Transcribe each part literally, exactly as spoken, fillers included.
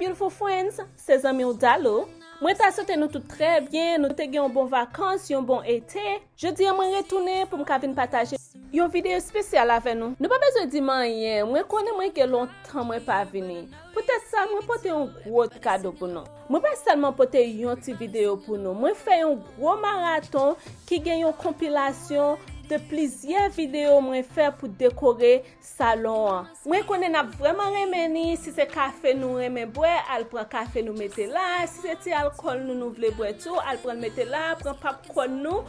Beautiful friends, se zanmi w Dalou. Mwen ta swete nou tout trè byen, nou te gen yon bon vakans, yon bon ete. Jodi a mwen retounen pou m ka vin pataje yon videyo espesyal avè nou. Nou pa bezwen di m anyen, mwen konnen mwen gen lontan mwen pa vini. Poutèt sa, mwen pote yon gwo kado pou nou. Mwen pa sèlman pote yon ti videyo pou nou, mwen fè yon gwo maraton ki gen yon konpilasyon de plizyè videyo mwen fè pou dekore salon an. Mwen konnen n ap vrèman renmen ni, si se kafe nou renmen bwè, al pran kafe nou mete la, si se ti alkòl nou nou vle bwè tou, al pran l mete la, pran popcorn nou.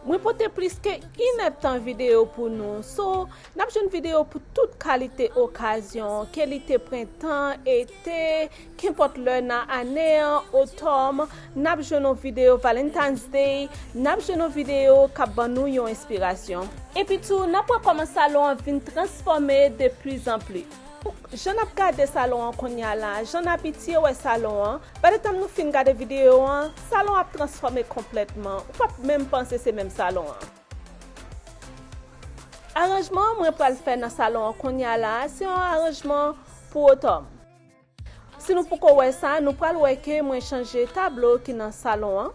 Mwen pote plis ke inèdtan videyo pou nou. So, n ap jwenn videyo pou tout kalite okazyon, ke li te prentan, ete, kenpòt lè nan ane an, otòm, n ap jwenn yon videyo Valentine's Day, n ap jwenn yon videyo k ap ban nou yon enspirasyon. Epi tou, n ap wè kòman salon an vin transfòme de pli zan pli. Jan n ap gade salon an kounye a la, jan n abitye wè salon an, by the time nou fin gade videyo an, salon an ap transfòme konplètman. Ou p ap menm panse se menm salon an. Aranjman mwen pral fè nan salon an kounye a la, se yon aranjman pou otòm. Si nou poko wè sa, nou pral wè ke mwen chanje tablo ki nan salon an.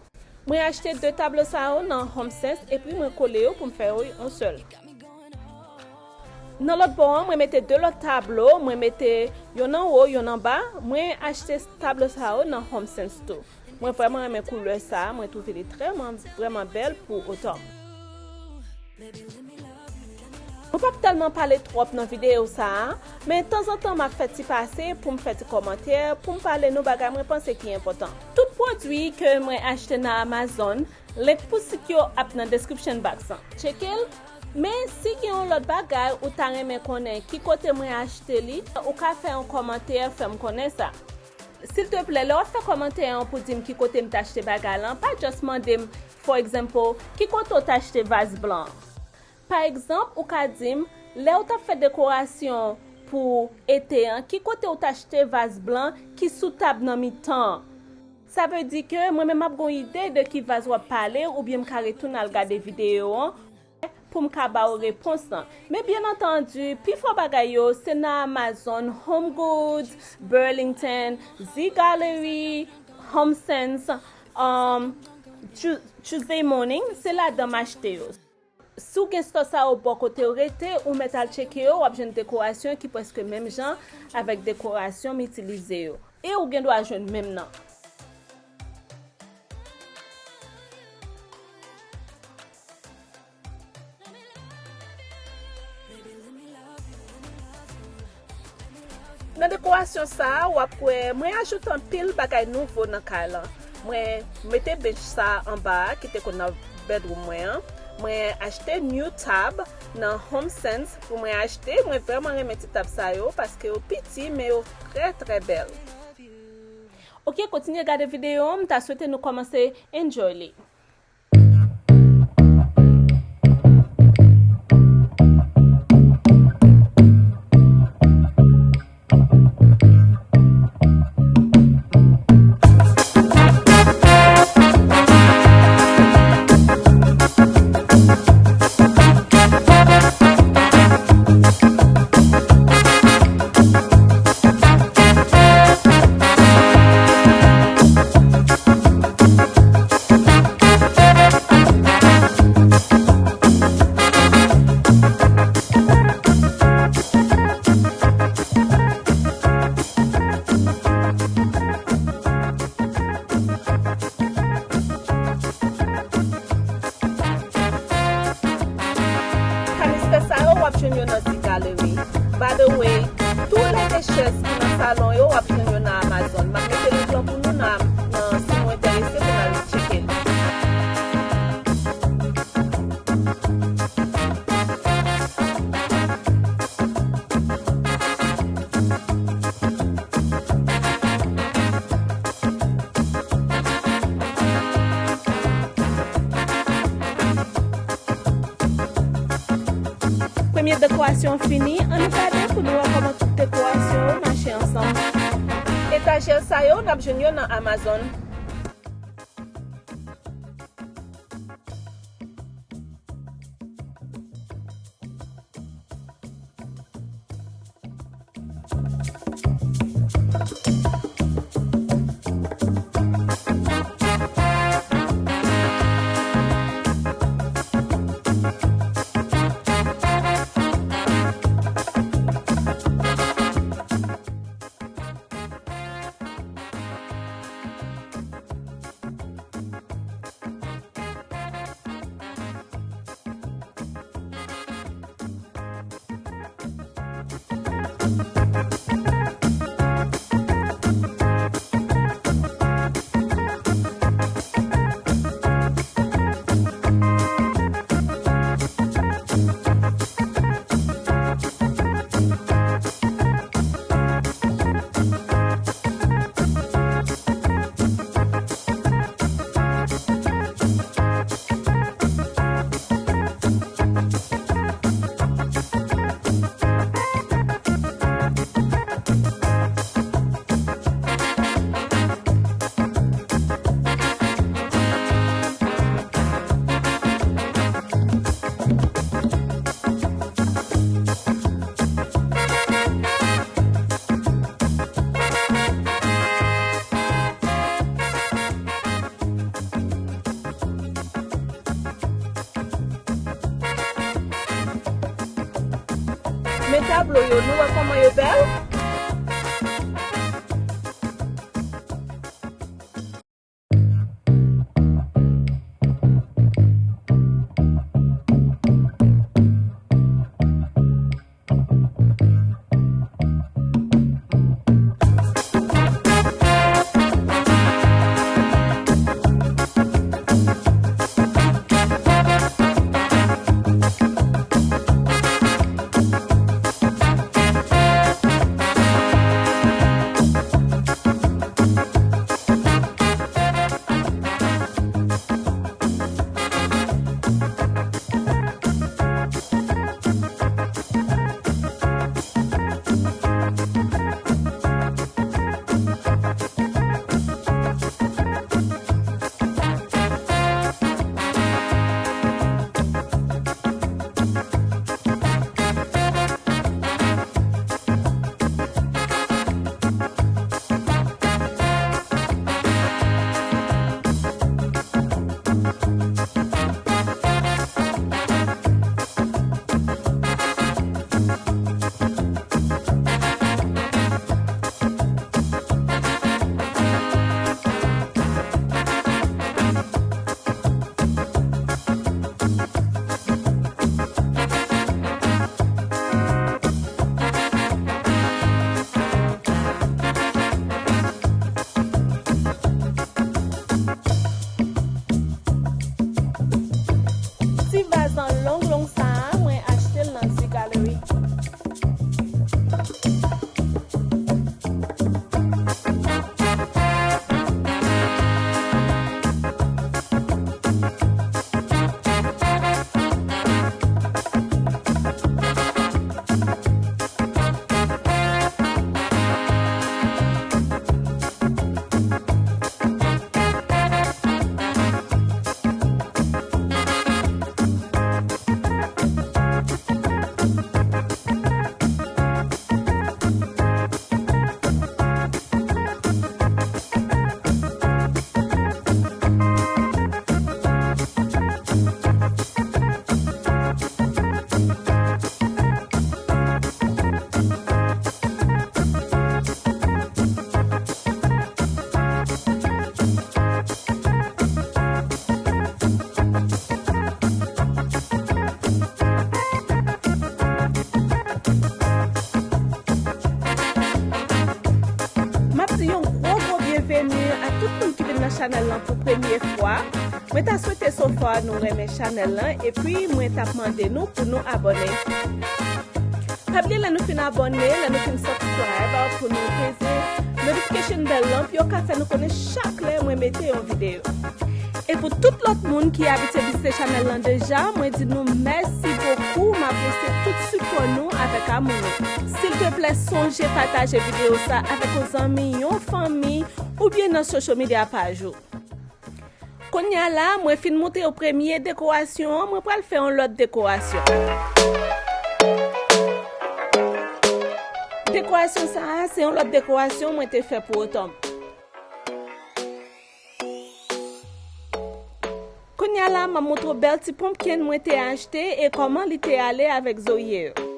Mwen achte de tablo sa yo nan Home Sense epi mwen kole yo pou m fè yo yon sèl. Nan lòt bò an, mwen mete de lòt tablo, mwen mete yonn anwo, yonn anba. Mwen achte tablo sa yo nan Home Sense tou. Mwen vrèman renmen koulè sa, mwen twouve li trèman, vrèman bèl pou otòm. Mwen p ap tèlman pale twòp nan videyo sa a, men tanzantan m ap fè ti pase pou m fè ti kòmantè, pou m pale nou bagay mwen panse ki enpòtan. Tout pwodui ke mwen achte nan Amazon, link pou sit yo ap nan description box lan. Tcheke l. Men si gen yon lòt bagay ou ta renmen konnen ki kote mwen achte li, ou ka fè yon kòmantè, fè m konnen sa. Silteplè, lè w ap fè kòmantè an pou di m ki kote m t achte bagay lan, pa just mande m, for example, ki kote w t achte vaz blan an. Pa egzanp, ou ka di m, lè w t ap fè dekorasyon pou ete an, ki kote w t achte vaz blan ki sou tab nan mitan an? Sa vle di ke mwen menm m ap gen yon ide de ki vaz w ap pale, oubyen m ka retounen al gade videyo an pou m ka ba w repons lan. Men byen antandi, pifò bagay yo se nan Amazon, Home Goods, Burlington, Z Gallery, Home Sense, um, Tu- Tuesday Morning, se ladan m achte yo. Si w gen stò sa yo bò kote w rete, ou mèt al tcheke yo, w ap jwenn dekorasyon ki prèske menm jan avèk dekorasyon m itilize yo. E ou gen dwa jwenn menm nan. Nan dekorasyon sa a, w ap wè mwen ajoute anpil bagay nouvo nan kay lan. Mwen mete bench sa a anba a, ki te konn nan bedroom mwen an. Mwen achte new tab nan Home Sense pou mwen achte. Mwen vrèman renmen ti tab sa yo, paske yo piti, men yo trè, trè bèl. Ok, kontinye gade videyo an, m ta swete nou kòmanse enjoy li. Kanistè sa yo, w ap jwenn yo nan Z Gallery. By the way, tou lè de chèz ki nan salon yo, w ap jwenn yo nan Amazon. M ap mete link lan pou nou nan, nan, si nou enterese pou n al tcheke li. Premye dekorasyon fini, ann nou gade pou nou wè kòman tout dekorasyon yo mache ansanm. Etajè sa yo, n ap jwenn yo nan Amazon. Men tablo yo, nou wè kòman yo bèl? Ti vaz an long long sa a, mwen achte l nan Zee Gallery. M ap di yon gwo, gwo byenveni a tout moun ki vin nan chanèl lan pou premye fwa. Mwen ta swete so far nou renmen chanèl lan, epi mwen t ap mande nou pou nou abòne. Pa bliye, lè nou fin abòne, lè nou fin subscribe, pou nou peze notification bell lan pou yo ka fè nou konnen chak lè mwen mete yon videyo. E pou tout lòt moun ki abitye vizite chanèl lan deja, mwen di nou mèsi bokou, m apresye tout sipò nou avèk amou nou. Silteplè, sonje pataje videyo sa avèk yon zanmi, yon fanmi, oubyen nan social media paj ou. Kounye a la, mwen fin montre w premye dekorasyon an, mwen pral fè yon lòt dekorasyon. Dekorasyon sa a, se yon lòt dekorasyon mwen te fè pou otan m. Kounye a la, m ap montre w bèl ti ponpkin mwen te achte e kòman li te ale avèk zorye yo.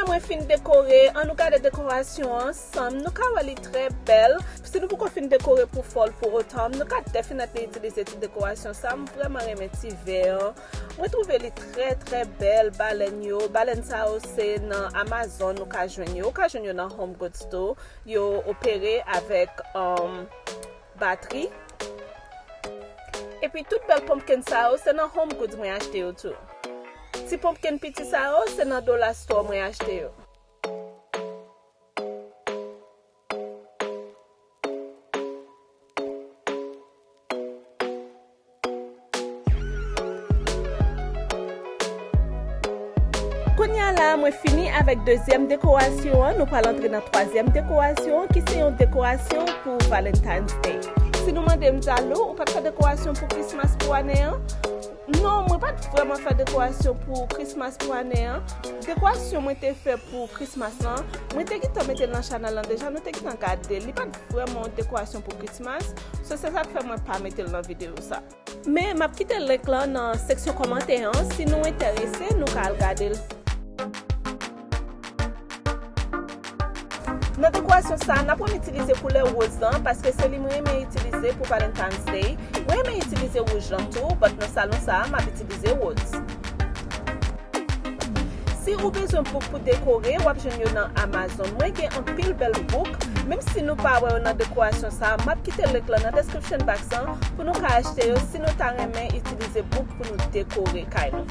Mwen fin dekore, ann nou gade dekorasyon ansanm. Nou ka wè li trè bèl. Si nou poko fin dekore pou fall, pou autumn, nou ka definitely itilize ti dekorasyon sa. M vrèman renmen ti vè an. Mwen twouve li trè, trè bèl, balèn yo. Balèn sa yo se nan Amazon nou ka jwenn yo. Ou ka jwenn yo nan Home Goods tou. Yo opere avèk, um, batri. Epi tout bèl pumpkin sa yo, se nan Home Goods mwen achte yo tou. Ti pumpkin piti sa yo, se nan Dollar Store mwen achte yo. Kounye a la, mwen fini avèk dezyèm dekorasyon an. Nou pral antre nan twazyèm dekorasyon, ki se yon dekorasyon pou Valentine's Day. Si nou mande m, Zalou, ou pa t fè dekorasyon pou Christmas pou ane an? Non, mwen pa t vrèman fè dekorasyon pou Christmas pou ane an. Dekorasyon mwen te fè pou Christmas lan, mwen te gentan mete l nan chanèl lan deja, nou te gentan gade l. Li pa t vrèman yon dekorasyon pou Christmas, so se sa k fè mwen pa mete l nan videyo sa. Men m ap kite link lan nan seksyon kòmantè an. Si nou enterese, nou ka al gade l. Nan dekorasyon sa, n ap renmen itilize koulè woz lan, paske se li mwen renmen itilize pou Valentine's Day. Mwen renmen itilize wouj lan tou, but nan salon sa, m ap itilize woz. Si ou bezwen bouk pou dekore, w ap jwenn yo nan Amazon. Mwen gen anpil bèl bouk. Menm si nou pa wè yo nan dekorasyon sa, m ap kite link lan nan description box lan pou nou ka achte yo si nou ta renmen itilize bouk pou nou dekore kay nou.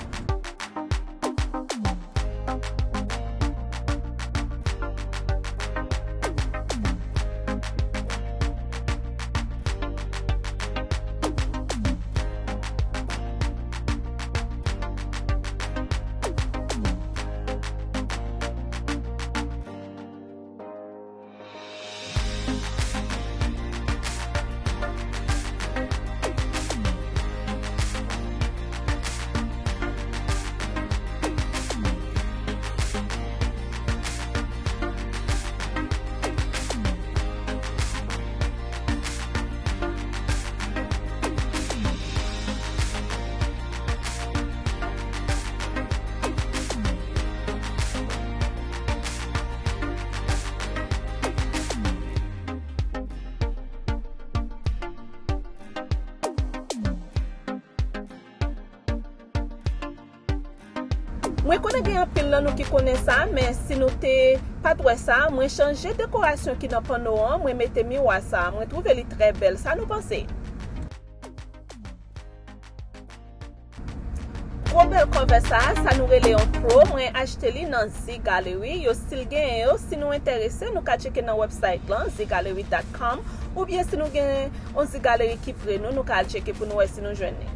Mwen konnen gen anpil nan nou ki konnen sa, men si nou te pa t wè sa, mwen chanje dekorasyon ki nan panno an, mwen mete miwa sa, mwen twouve li trè bèl. Sa nou panse? Gwo bèl cover sa, sa nou rele yon pro, mwen achte li nan Z Gallery. Yo still genyen yo, si nou enterese, nou ka tcheke nan website lan, z gallery dot com, oubyen si nou gen yon Z Gallery ki pre nou, nou ka al tcheke pou nou wè si nou jwenn li.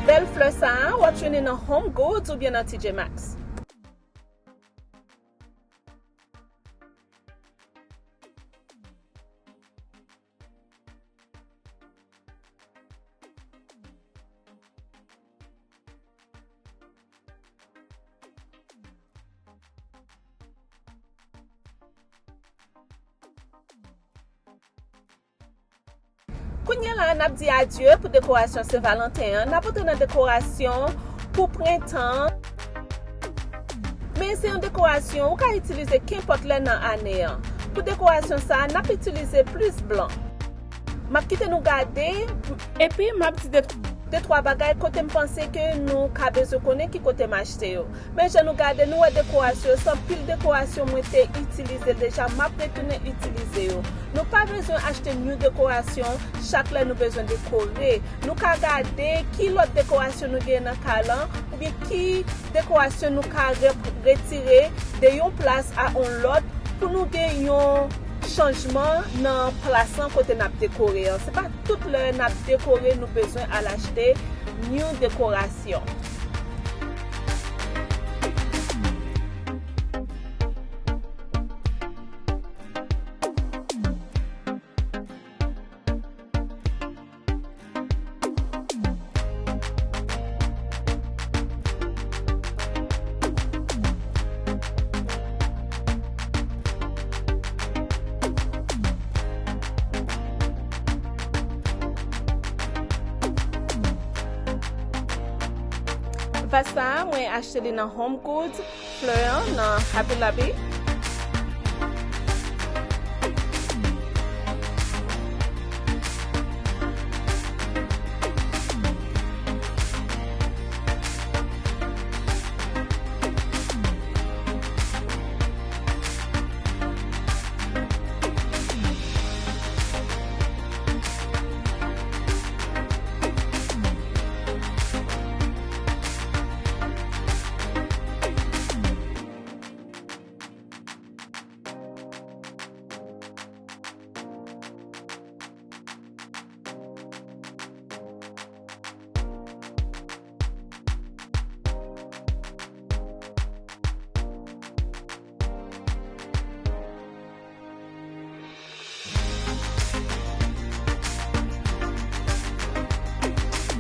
Bèl flè sa a, w ap jwenn li nan Home Goods oubyen nan T J Maxx. Kounye a la, n ap di adye pou dekorasyon Sen Valanten an. N ap antre nan dekorasyon pou prentan an. Men se yon dekorasyon ou ka itilize kenpòt lè nan ane an. Pou dekorasyon sa a, n ap itilize plis blan. M ap kite nou gade, epi m ap di de, de twa bagay kote m panse ke nou ka bezwen konnen ki kote m achte yo. Men jan nou gade, nou wè dekorasyon yo, se anpil dekorasyon mwen te itilize deja, m ap retounen itilize yo. Nou pa bezwen achte new dekorasyon chak lè nou bezwen dekore. Nou ka gade ki lòt dekorasyon nou gen nan kay lan, oubyen ki dekorasyon nou ka re-, retire de yon plas a yon lòt pou nou gen yon chanjman nan plas lan kote n ap dekore an. Se pa tout lè n ap dekore nou bezwen al achte new dekorasyon. Vas sa a, mwen achte li nan Home Goods. Flè an nan Happy Labby.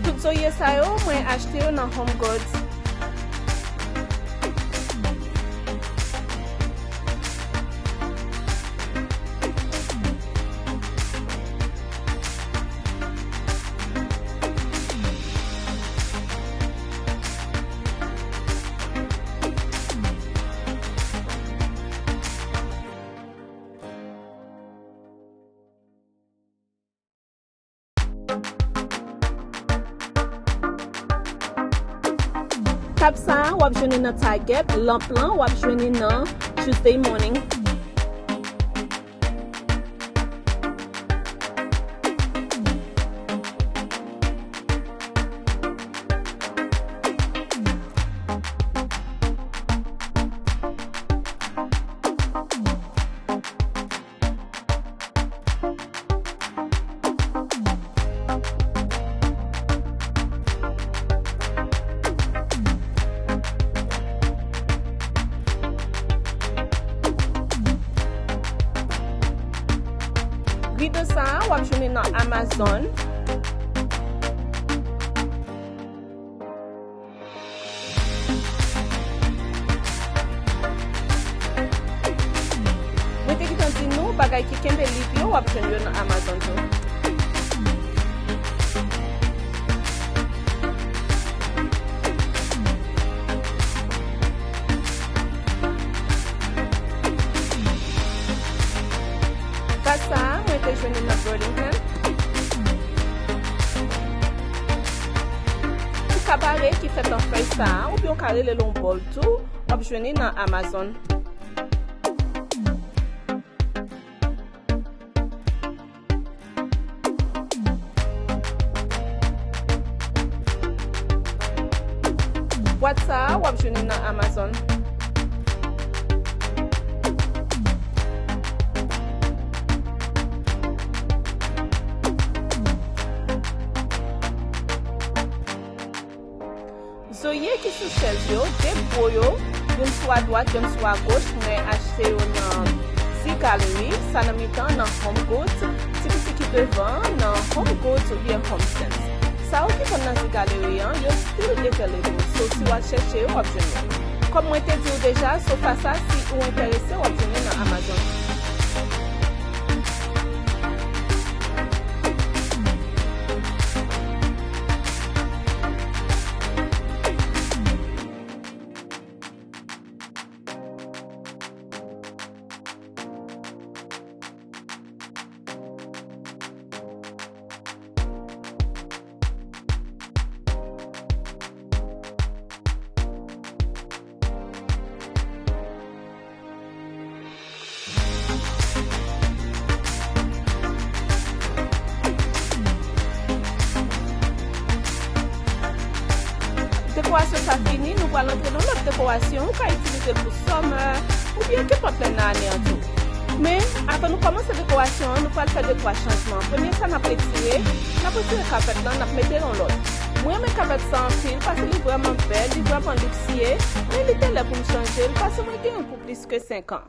Tout zorye sa yo, mwen achte yo nan Home Goods. Tab sa a, w ap jwenn li nan Target, lanp lan, w ap jwenn li nan Tuesday Morning. Rido sa a, w ap jwenn li nan Amazon. Mwen te gentan di nou, bagay ki kenbe lid yo, w ap jwenn yo nan Amazon tou. Bag sa a, mwen te jwenn li nan Burlington. Ti kabare ki fèt an fèy sa a, oubyen w ka rele l yon bòl tou, w ap jwenn li nan Amazon. Bwat sa a, w ap jwenn li nan Amazon. Zorye ki sou chèz yo, de gwo yo, youn sou adwat, youn sou agoch, mwen achte yo nan Z Gallery, sa nan mitan nan Home Goods, ti piti ki devan nan Home Goods oubyen Home Sense. Sa yo ki vann nan Z Gallery an, yo still available, so si w al chèche yo, w ap jwenn yo. Kòm mwen te di w deja, sofa sa, si ou enterese, w ap jwenn li nan Amazon. sa fini, nou pral antre nan lòt dekorasyon. Ou ka itilize l pou summer oubyen kenpòt lè nan ane an tou. Men, avan nou kòmanse dekorasyon an, nou pral fè de twa chanjman. Premye sa n ap retire, n ap retire kapèt lan, n ap mete yon lòt. Mwen renmen kapèt sa anpil, paske li vrèman bèl, li vrèman liksye, men li te lè pou m chanje l, paske mwen gen youn pou plis ke senk an.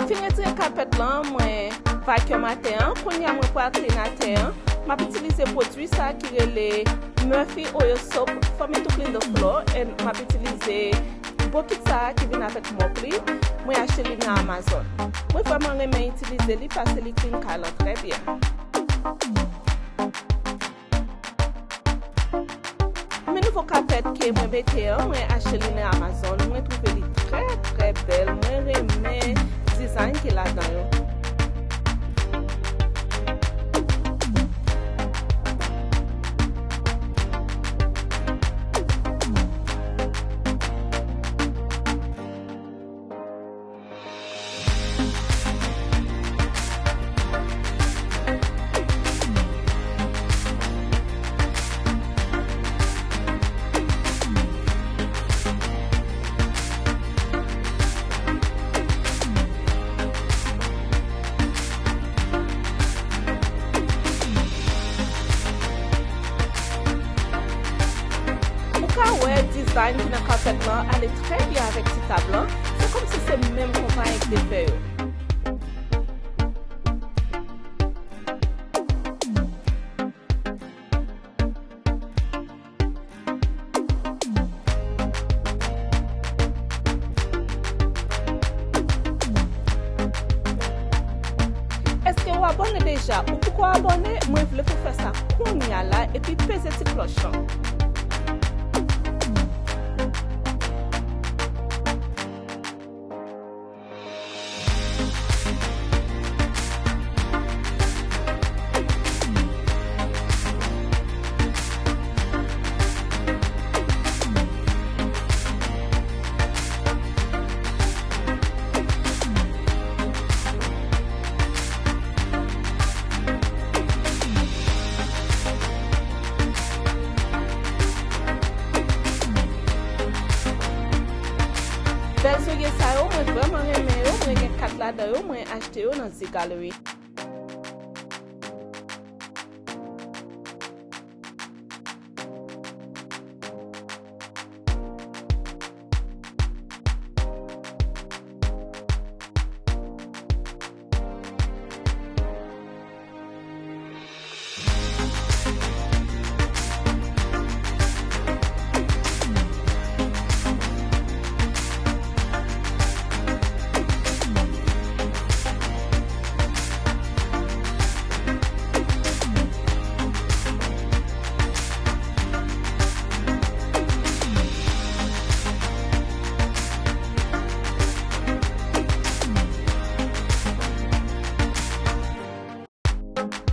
Fin retire kapèt lan, mwen vacuum atè an. Kounye a mwen pral clean atè an. M ap itilize pwodui sa ki rele Murphy Oil Soap for me to clean the floor. And m ap itilize bokit sa ki vin avèk mòp li. Mwen achte li nan Amazon. Mwen vrèman renmen itilize li paske li clean kay lan trè byen. Men nouvo kapèt ke mwen mete an, mwen achte li nan Amazon. Mwen twouve li trè, trè bèl. Mwen renmen dizayn ki ladan yo. Ou ka wè dizayn ki nan kapèt lan ale trè byen avèk ti tab lan. Se kòmsi se menm konpayi ki te fè yo. Èske w abòne deja? Ou poko abòne? Mwen vle pou w fè sa kounye a la epi peze ti klòch lan. Bèl zòrye sa yo, mwen vrèman renmen yo. Mwen gen kat ladan yo, mwen achte yo nan Z Gallerie.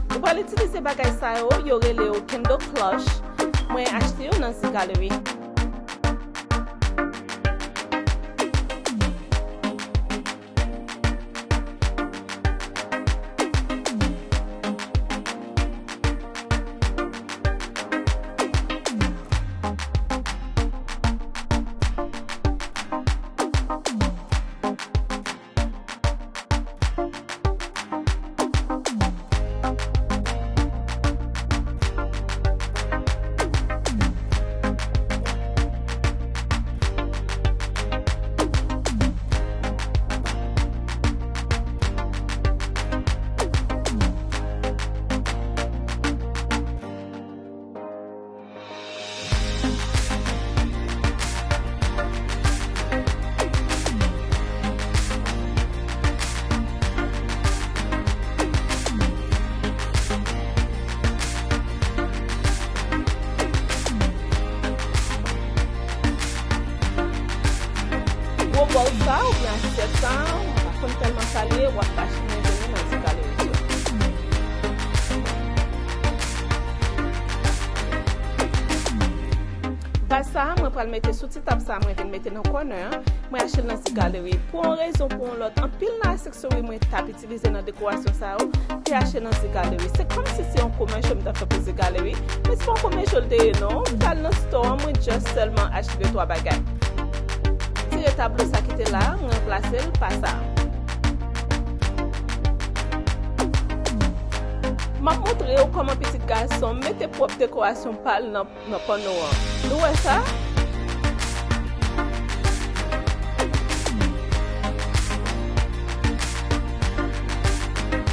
Ou pral itilize bagay sa yo, yo rele yo Kindle Clutch. Mwen achte yo nan Z Gallerie. Gwo bòl sa oubyen asyèt sa, m pa konn tèlman sa l ye, w ap pa chimè vini nan ti kale yo. Vaz Sa a, mwen pral mete sou ti tab sa a, mwen vin mete nan kònè an. Mwen achte l nan Zi Gallery. Pou yon rezon, pou yon lòt, anpil nan aksesori mwen t ap itilize nan dekorasyon sa yo, te achte nan Zi Gallery. Se kòmsi se yon komèsyon m t ap fè pou Zi Gallery, men se pa yon komèsyon l te ye non. M t al nan store an, mwen just sèlman achte de twa bagay. Tire tablo sa ki te la, mwen ranplase l pa sa. M ap montre w kòman pitit gason m mete pwòp dekorasyon pa l nan, nan panno an. Nou wè sa?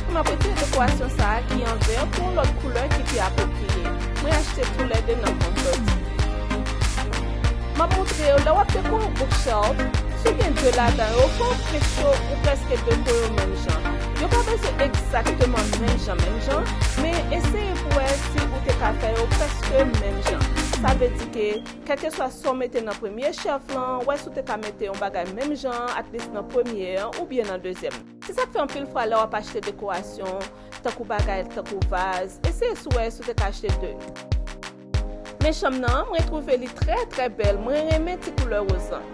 M ap retire dekorasyon sa a ki an vè pou yon lòt koulè ki pi apwopriye. Mwen achte toulède nan Home Depot. M ap montre w, lè w ap dekore yon bookshelf, si w gen de ladan yo, fò w make sure ou prèske dekore yo menm jan. Yo pa bezwen egzakteman menm jan, menm jan, men eseye pou wè si ou te ka fè yo prèske menm jan. Sa vle di ke, kèlkeswa sa w mete nan premye shelf lan, wè si w te ka mete yon bagay menm jan, at least nan premye an, oubyen nan dezyèm. Se sa k fè anpil fwa lè w ap achte dekorasyon, tankou bagay, tankou vaz, eseye si w wè si w te ka achte de. Men chanm nan, mwen twouve li trè, trè bèl. Mwen renmen ti koulè woz lan.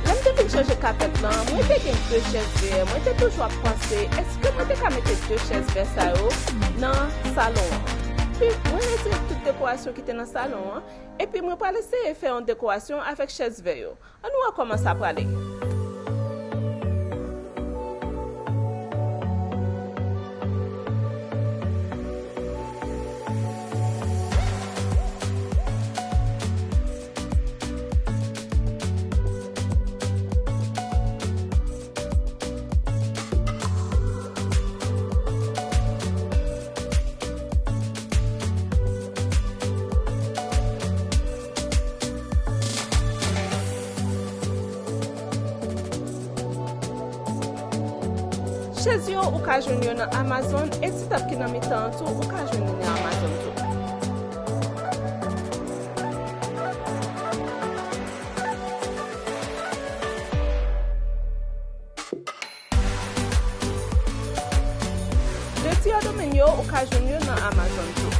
Lè m te fin chanje kapèt lan, mwen te gen de chèz vè. Mwen te toujou ap panse, èske mwen te ka mete de chèz vè sa yo nan salon an? Mwen retire tout dekorasyon ki te nan salon an, epi mwen pral eseye fè yon dekorasyon avèk chèz vè yo. Ann wè kòman sa prale. Chèz yo, ou ka jwenn yo nan Amazon, e ti tab ki nan mitan an tou, ou ka jwenn li nan Amazon tou. De ti abdomen yo, ou ka jwenn yo nan Amazon tou.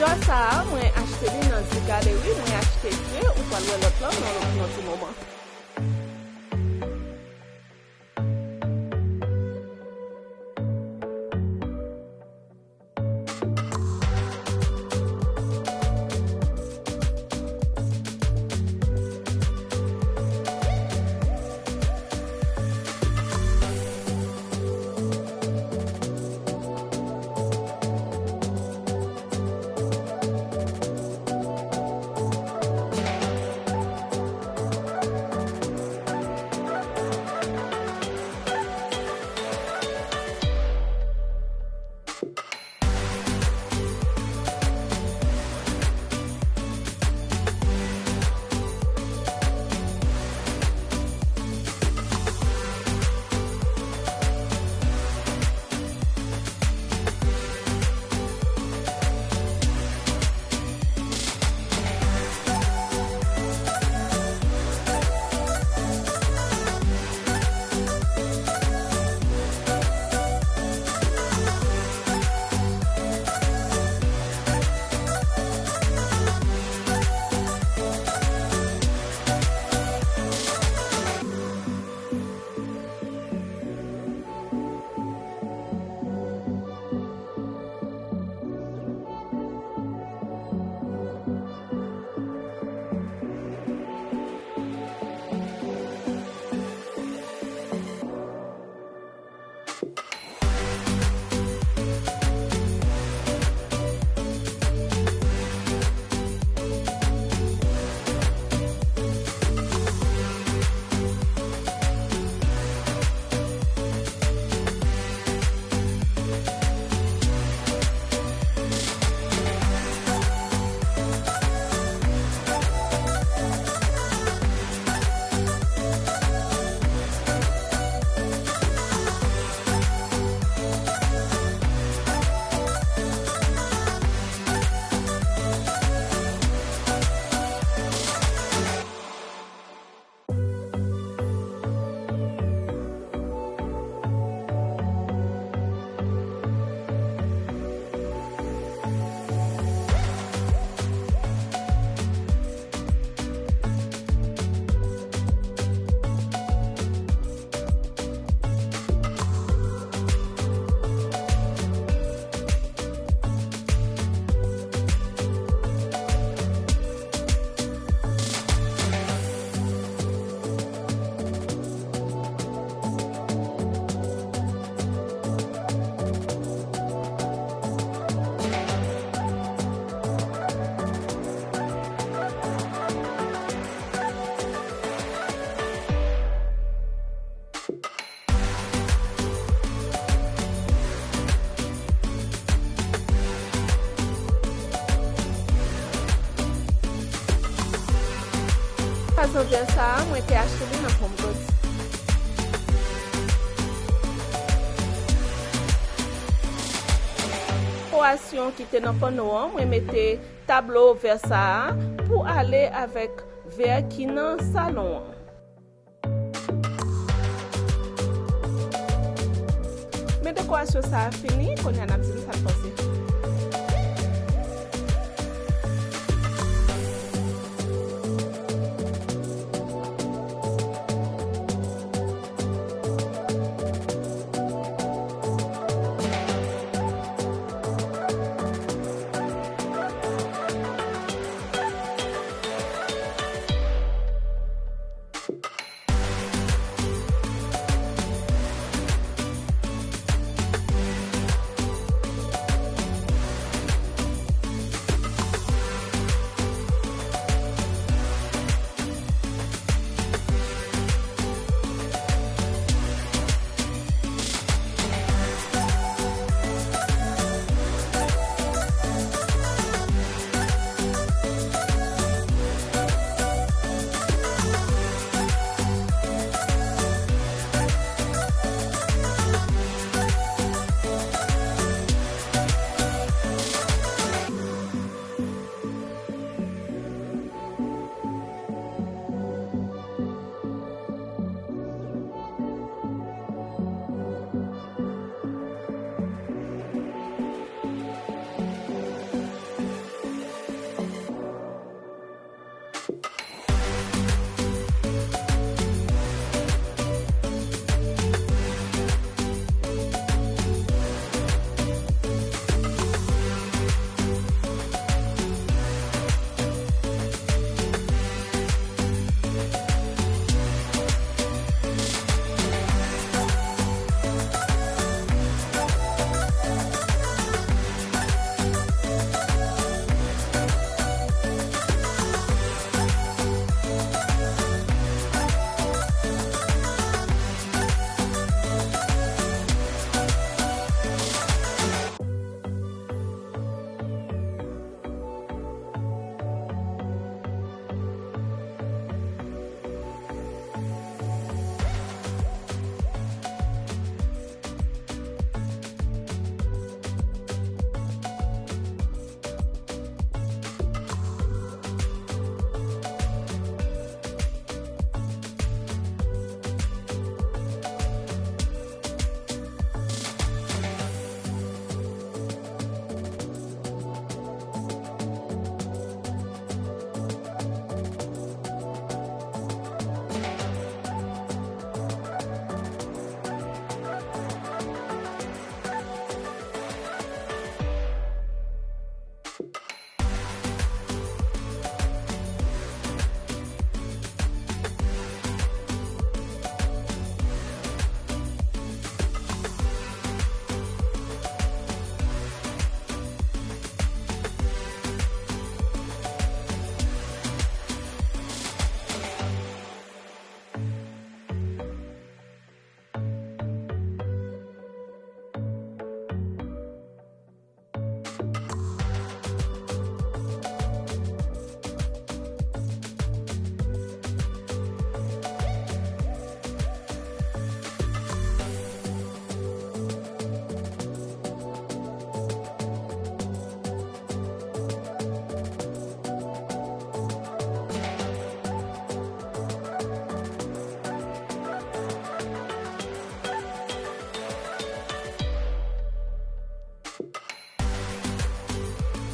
Djòl sa a, mwen achte li nan The Gallery, mwen achte de, ou pral wè lòt lan nan yon ti moman. Kazanvè sa a, mwen te achte li nan HomeGoods. Dekorasyon ki te nan panno an, mwen mete tablo vè sa a pou ale avèk vè ki nan salon an. Men dekorasyon sa a fini, kounye a n ap di m sa n panse.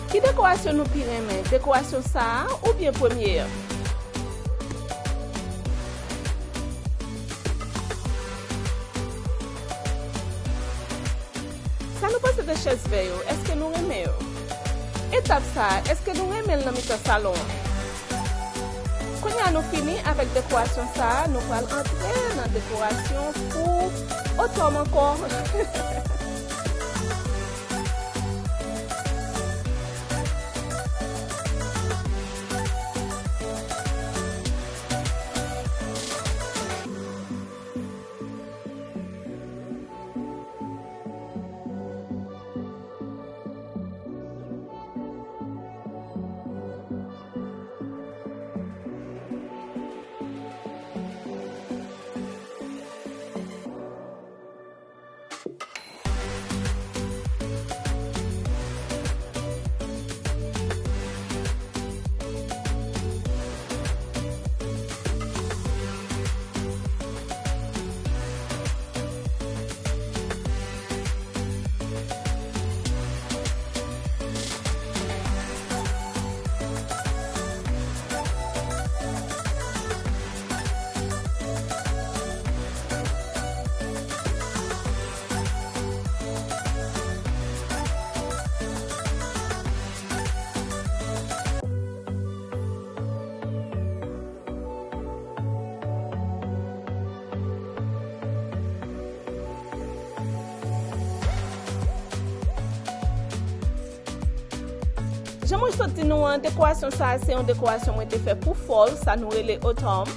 Ki dekorasyon nou pi renmen? Dekorasyon sa a oubyen premye a? Sa nou panse de chèz vè yo? Èske nou renmen yo? Etap sa a, èske nou renmen l nan mitan salon an? Kounye a nou fini avèk dekorasyon sa a, nou pral antre nan dekorasyon pou Otòm ankò. Jan mwen sot di nou an, dekorasyon sa a se yon dekorasyon mwen te fè pou fall, sa nou rele autumn.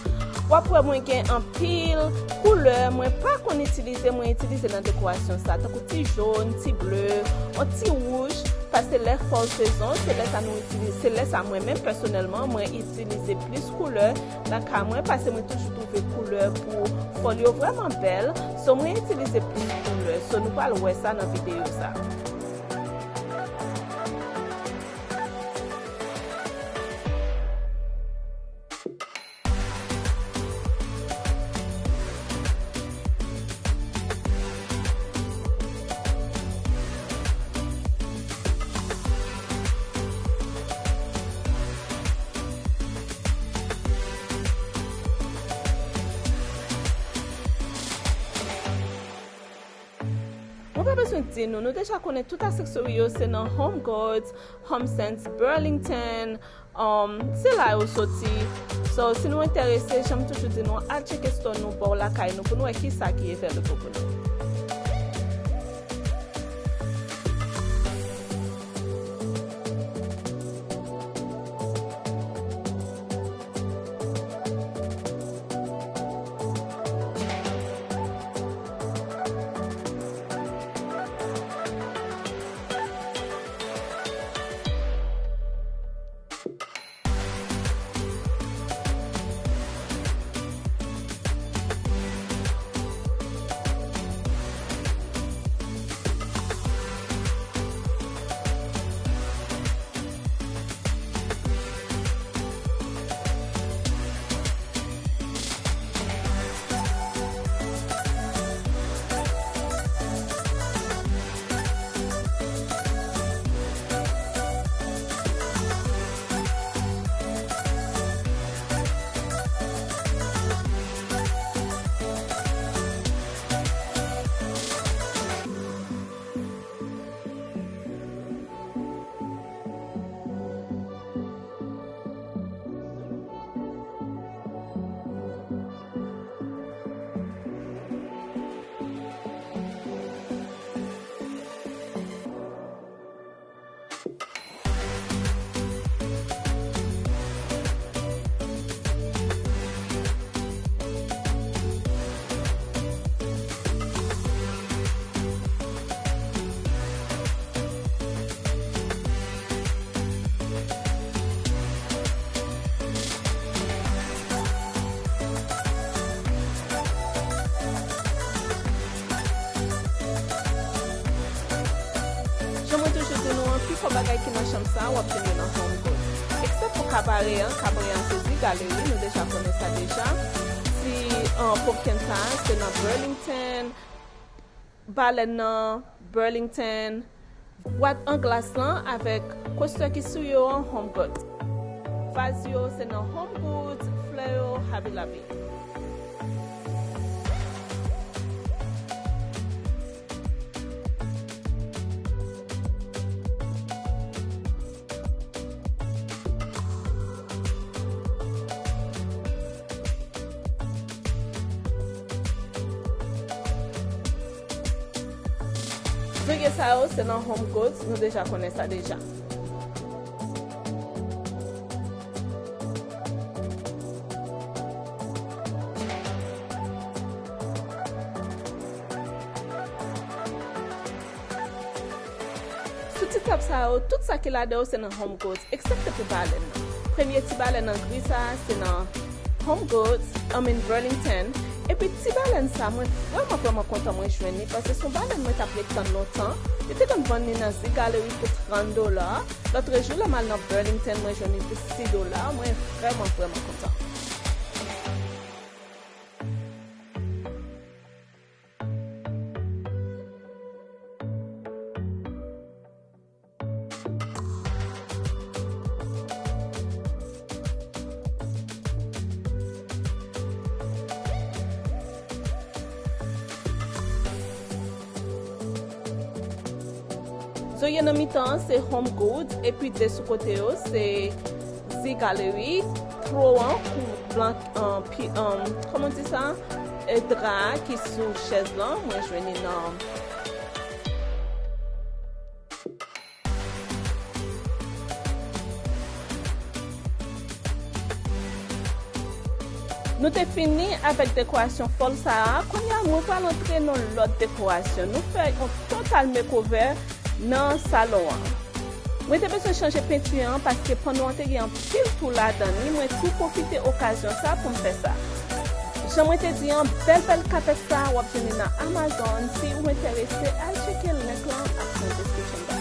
W ap wè mwen gen anpil koulè mwen pa konn itilize, mwen itilize nan dekorasyon sa, tankou ti jòn, ti ble, yon ti wouj, paske lè fall sezon, se lè sa nou itilize, se lè sa mwen menm pèsonèlman, mwen itilize plis koulè nan ka mwen, paske mwen toujou twouve koulè pou fall yo vrèman bèl. So, mwen itilize plis koulè. So, nou pral wè sa nan videyo sa. Mwen pa bezwen di nou, nou deja konnen tout aksesori yo se nan Home Goods, Home Sense, Burlington, um, se la yo soti. So, si nou enterese, jan m toujou di nou, al tcheke store nou bò lakay nou pou nou wè kisa ki available pou nou. Jan mwen toujou di nou an, pifò bagay ki nan chanm sa a, w ap jwenn yo nan Home Goods. Eksèp pou kabare an, kabare an se Zi Galeri, nou deja konnen sa deja. Ti, uh, pumpkin sa a, se nan Burlington. Balèn nan, Burlington. Bwat an glas lan avèk kostè ki sou yo an Home Goods. Vaz yo se nan Home Goods, flè yo Hobby Lobby. Zorye sa yo se nan Home Goods, nou deja konnen sa deja. Sou ti tab sa yo, tout sa ki ladan yo se nan Home Goods, eksepte pou balèn nan. Premye ti balèn an gri sa a se nan Home Goods, I mean Burlington. Epi ti balèn sa, mwen vrèman, vrèman kontan mwen jwenn li, paske se yon balèn mwen t ap ret tann lontan. Yo te konn vann li nan Zi Gallery pou trant dola. Lòtrejou, lè m al nan Burlington, mwen jwenn li pou sis dola. Mwen vrèman, vrèman kontan. Zorye nan mitan an se Home Goods, epi de sou kote yo se Zi Gallery, tro an kou blan, an, pi, an, kòman di sa? E dra a ki sou chèz lan, mwen jwenn li nan Nou te fini avèk dekorasyon fall sa a. Kounye a, mwen pral antre nan lòt dekorasyon. Nou fè yon total makeover nan salon an. Mwen te bezwen chanje penti an paske panno an te gen anpil twou ladan li. Mwen tou pwofite okazyon sa pou m fè sa. Jan mwen te di an, bèl bèl kapèt sa a, w ap jwenn li nan Amazon. Si ou enterese, al tcheke link lan nan description box.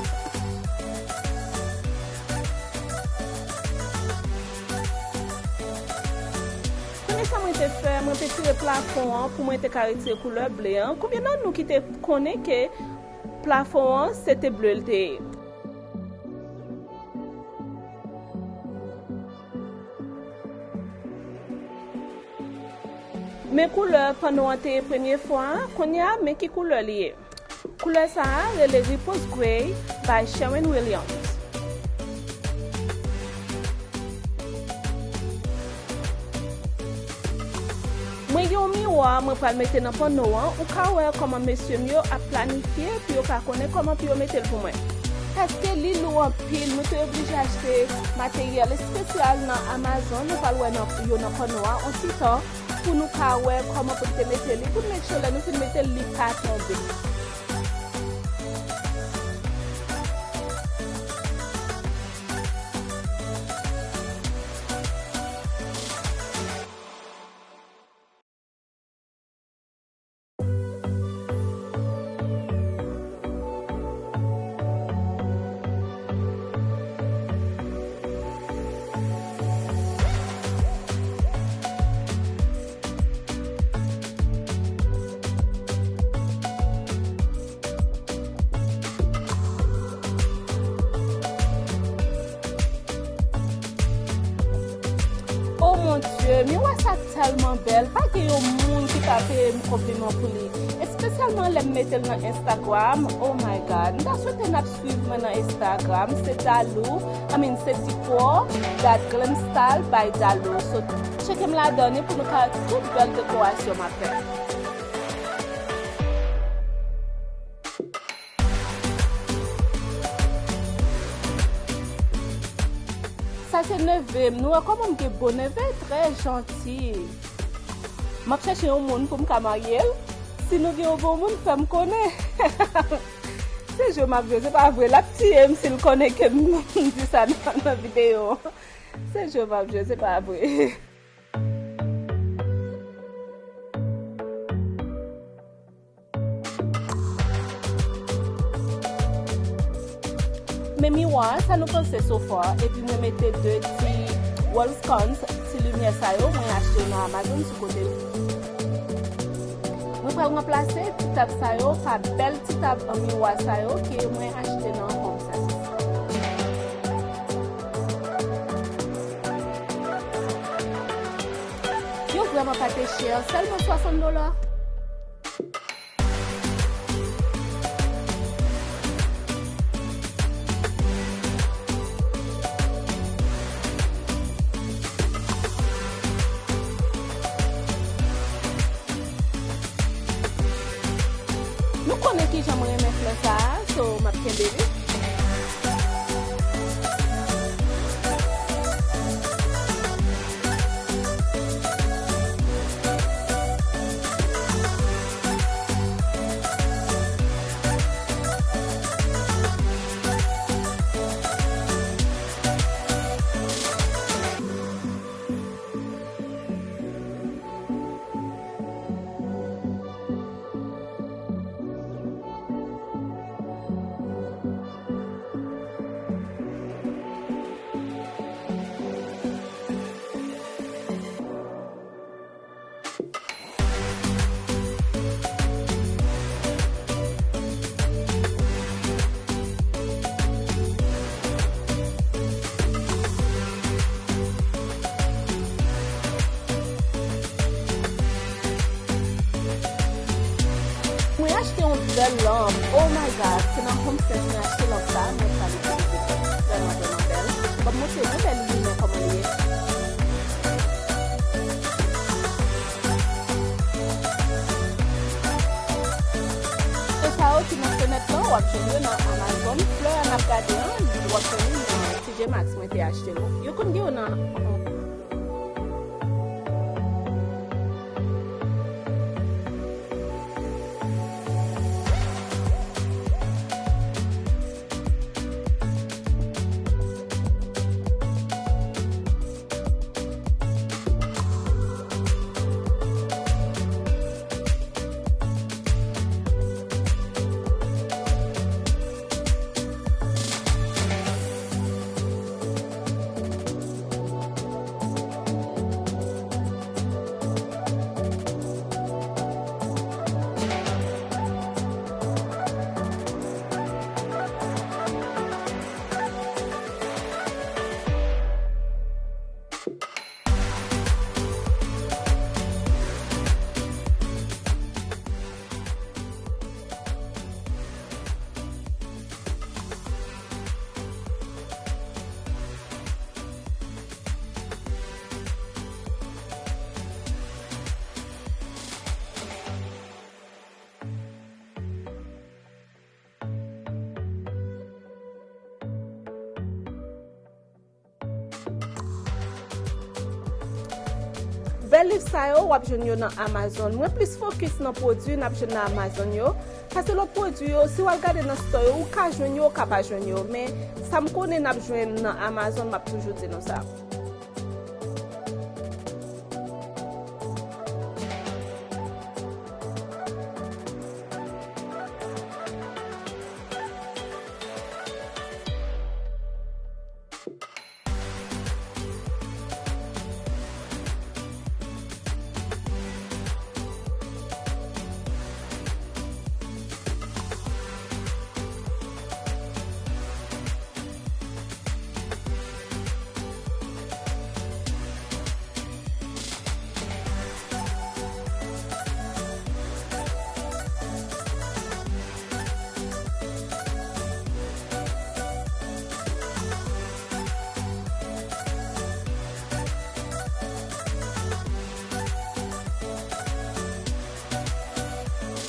Premye sa mwen te fè, mwen te tire plafon an pou mwen te ka retire koulè ble an. Konbyen nan nou ki te konnen ke plafon an se te ble l te ye? Men koulè panno an te ye premye fwa a, kounye a, men ki koulè li ye. Koulè sa a rele Ripos Grey by Sherwin Williams. Mwen gen yon miwa mwen pral mete nan panno an, ou ka wè kòman mesye m yo ap planifye pou yo ka konnen kòman pou yo mete l pou mwen. Paske li lou anpil, nou te oblije achte materyèl espesyal nan Amazon, nou pral wè nan, yo nan panno a, on ti tan, pou nou ka wè kòman pou n te mete li, pou n make sure lè nou fin mete l, li pa tonbe. Oh mon Dieu, miwa sa tèlman bèl, pa gen yon moun ki ka peye m konpliman pou li. Espesyalman lè m mete l nan Instagram. Oh my God, m ta swete n ap swiv mwen nan Instagram, se Dalou, I mean, se Decor, that Glam Style by Dalou. So, tcheke m ladan li pou nou ka wè tout bèl dekorasyon m ap fè. Sa se neve m. Nou wè kòman m gen bon neve, trè janti. M ap chèche yon moun pou m ka marye l. Si nou gen yon bon moun, fè m konnen. Se jwe m ap jwe, se pa vre. L ap tiye m si l konnen ke m di sa nan, nan videyo. Se jwe m ap jwe, se pa vre. Men miwa, sa nou panse so far? Epi mwen mete de ti wall sconce, ti limyè sa yo, mwen achte yo nan Amazon sou kote. Mwen pral ranplase ti tab sa yo pa bèl ti tab an miwa sa yo ke mwen achte nan Sa te chè, sèlman swasant dola. Nou konnen kijan mwen renmen flè sa a, so m ap kenbe li. Mwen achte yon bèl lanp. Oh my God, se nan Home Sense mwen achte lanp sa a, mwen pral itilize. Vrèman, vrèman bèl. Ban m montre nou bèl limen kòman li ye. Se sa yo ki nan fenèt lan, w ap jwenn yo nan Amazon. Flè a n ap gade an, w ap jwenn li nan T J Maxx, mwen te achte l. Yo konn gen yo nan Bèl liv sa yo, w ap jwenn yo nan Amazon. Mwen plis fokis nan pwodui n ap jwenn nan Amazon yo. Paske lòt pwodui yo, si w al gade nan store yo, ou ka jwenn yo, ou ka pa jwenn yo. Men sa m konnen n ap jwenn nan Amazon, m ap toujou di nou sa.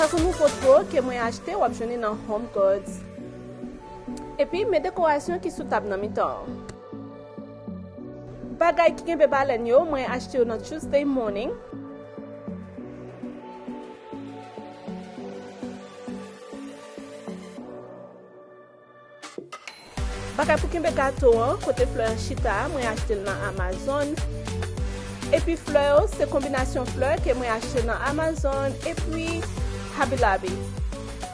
Sa se nouvo dro ke mwen achte, w ap jwenn li nan Home Goods. Epi, men dekorasyon ki sou tab nan mitan an. Bagay ki kenbe balèn yo, mwen achte yo nan Tuesday morning. Bagay pou kenbe gato an, kote flè an chita a, mwen achte l nan Amazon. Epi flè yo, se konbinasyon flè ke mwen achte nan Amazon epi Hobby Lobby.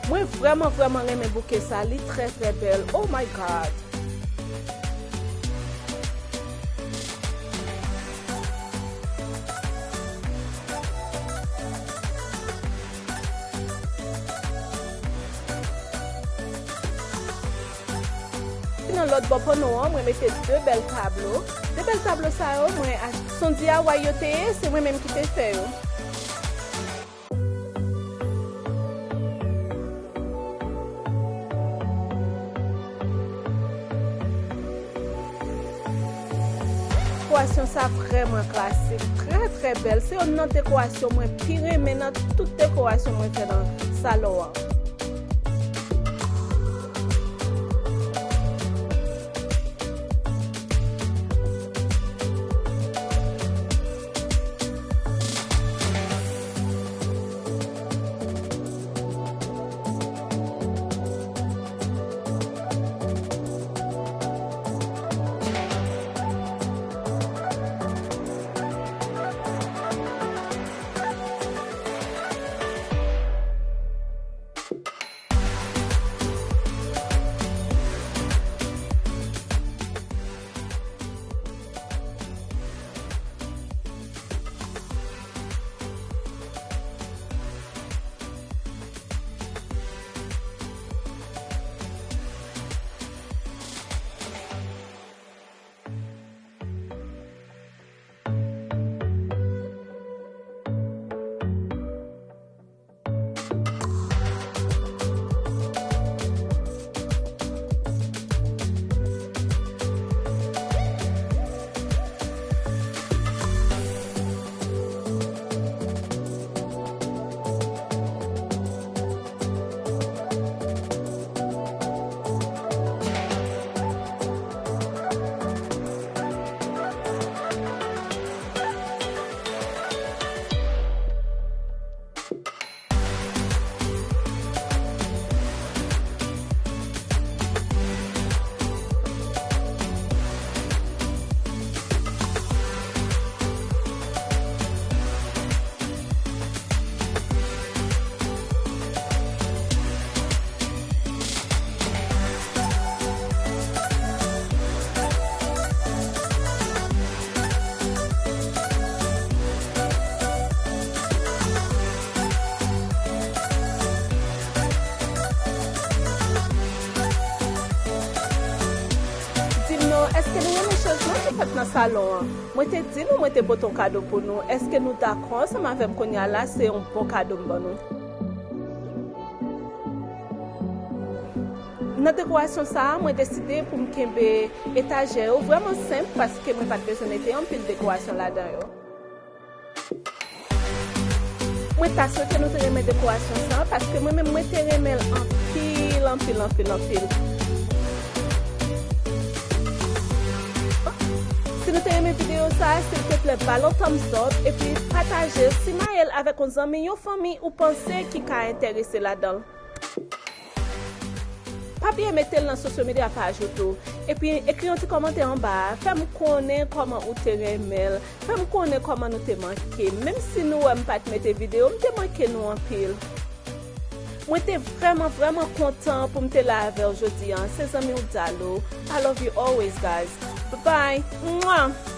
Mwen vrèman, vrèman renmen bouke sa, li trè, trè bèl. Oh my God! Nan lòt bò panno an, mwen mete de bèl tablo. De bèl tablo sa yo, mwen ach-, son D I Y yo te ye, se mwen menm ki te fè yo. Dekorasyon sa vrèman klasik, trè, trè bèl. Se youn nan dekorasyon mwen pi renmen nan tout dekorasyon mwen fè nan salon an. Di m non, èske nou renmen chanjman ki fèt nan salon an? Mwen te di nou mwen te pote yon kado pou nou. Èske nou dakò ansanm avè m kounye a la? Se yon bon kado m ban nou. Nan dekorasyon sa a, mwen deside pou m kenbe etajè yo vrèman senp paske mwen pa t bezwen mete anpil dekorasyon ladan yo. Mwen ta swete nou te renmen dekorasyon sa a, paske mwen menm mwen te renmen l anpil, anpil, anpil, anpil. Si nou te renmen videyo sa a, silteplè, ba l yon thumbs up, epi pataje l, simaye l avèk yon zanmi, yon fanmi ou panse ki ka enterese ladan l. Pa bliye mete l nan social media page ou tou. Epi ekri yon ti kòmantè anba a. Fè m konnen kòman ou te renmen l. Fè m konnen kòman nou te manke m. Menm si nou wè m pa t mete videyo, m te manke nou anpil. Mwen te vrèman, vrèman kontan pou m te la avè w jodi a. Se zanmi w Dalo. I love you always, guys. Bye bye. Mwah!